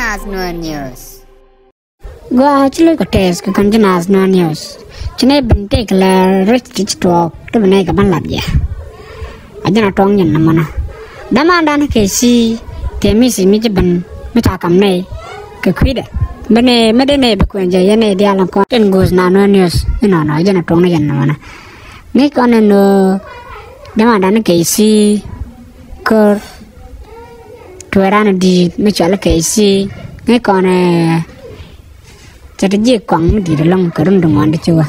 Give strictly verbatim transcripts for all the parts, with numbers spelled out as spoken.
Naath Nuer News. Gua ci loc kɛ tɛth kɛ kɔn ji̱ Naath Nuer News. Ci nɛ ben tëëkɛ lɛ rɛc ti ci tuɔɔk ti bi nɛ kɛ ban lat jɛ. A jɛn a tuɔɔk nyin nɔmɔnɔ. Dämandan kɛ ci tëë mi ci mi ci ben mi ca kam nɛ kɛ kui̱dɛ. Bi nɛ mi dee nɛ bi kuɛn jɛ yɛn nɛ diaal kɔn tin guus Naath Nuer News. Inɔnɔ a jɛn a tuɔɔk ni yɛn nɔmɔnɔ. Ŋäc kɔn ɛn ɣöö dämandan kɛ ci kör tueeran di̱i̱t mi cɔal kɛ ci. Ŋäc kɔn ɛ cɛ ti ji̱ kuaŋ mi di̱i̱t ɛlɔ̱ŋ kɛ run duŋɔn ti ci wä.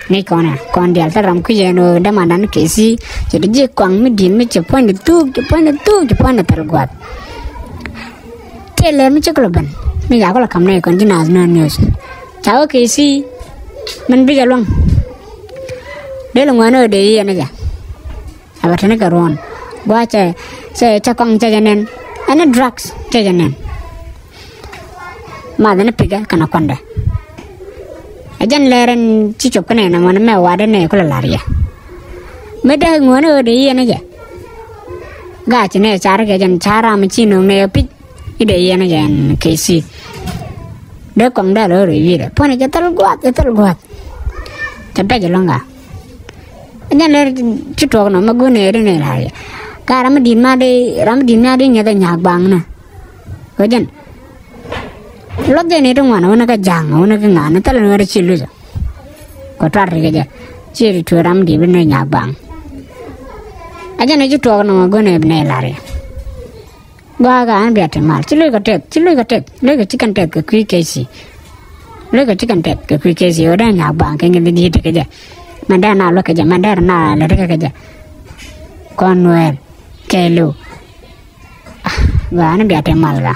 Ŋäc kɔn ɛ kɔn diaal thil ram kui̱c ɛn ɣöö dämandan kɛ ci cɛ ti ji̱ kuaŋ mi di̱i̱t mi cɛ puɔ̱nydɛ thuuk cɛ puɔ̱nydɛ thuuk cɛ puɔ̱nydɛ thil gua̱a̱th. Tëë lɛ mi cä kulɛ ben mi ca kulɛ kam nɛ kɔn ji̱ Naath Nuer News. Ca wä kɛ ci min bi jɛ luäŋ. Dee lɛ ŋuɛ̈ni ɣöö dee yiëë ni jɛ. A bɛ teni kɛ ruɔ̱n. Gua̱a̱ cɛ cɛ cɛ kɔŋ cɛ jɛ nɛn. Ɛn ni drugs cɛ jɛ nɛn. Math ni pikɛ kɛnɛ kuandɛ. Ɛ jɛn lɛr ɛn ci cop kä nɛn ɛmɔni mɛ wa̱dɛ nɛ kulɛ la̱r yɛ. Mi dee ŋuɔ̱ni ɣöö dee yiëë ni jɛ. Gaa ci nɛ car kɛ jɛn car ram ci no̱o̱ŋ nɛ pi̱c. I̱ dee yiëë ni jɛ ɛn kɛ ci. Dee kɔŋ dee lɛ ɣöö dee yiëë dɛ puɔ̱nɛ jɛ thil gua̱a̱th jɛ thil gua̱a̱th. Cɛ bɛc ɛlɔ̱ŋ gaa. Ɛ jɛn lɛr ci tuɔɔk nɔ mɛ go̱o̱nɛ ri nɛ la̱r yɛ. Gaa ram mi di̱i̱t ma dee ram mi di̱i̱t ma dee nyɛth ɛ nyaak baŋ nɛ. Kɛ jɛn luɔth jɛ ni ti ŋuan wunä kä ja̱a̱ŋ wunä kä ŋa̱a̱n thilɛ ni wä ti ci luc. Kɛ tuar ri kɛ jɛ ci ri tuɔɔk ram mi di̱i̱t bi nɛ nyaak baŋ. Ɛ jɛn ci tuɔɔk nɔ mɛ go̱o̱nɛ bi nɛ la̱r yɛ. Gɔaa kä an bia te mal ci loc kɛ tɛth ci loc kɛ tɛth loc kɛ ci kɛn tɛth kɛ kui̱ kɛ ci. Loc kɛ ci kɛn tɛth kɛ kui̱ kɛ ci ɣöö dee nyaak baŋ kɛ ŋi̱th di̱i̱t kɛ jɛ. Mɛn dee na luäk kɛ jɛ mɛn dee na lät kɛ kɛ jɛ. Kɔn Nuɛɛr kɛ lo̱w. Gɔaa an bia te mal kä.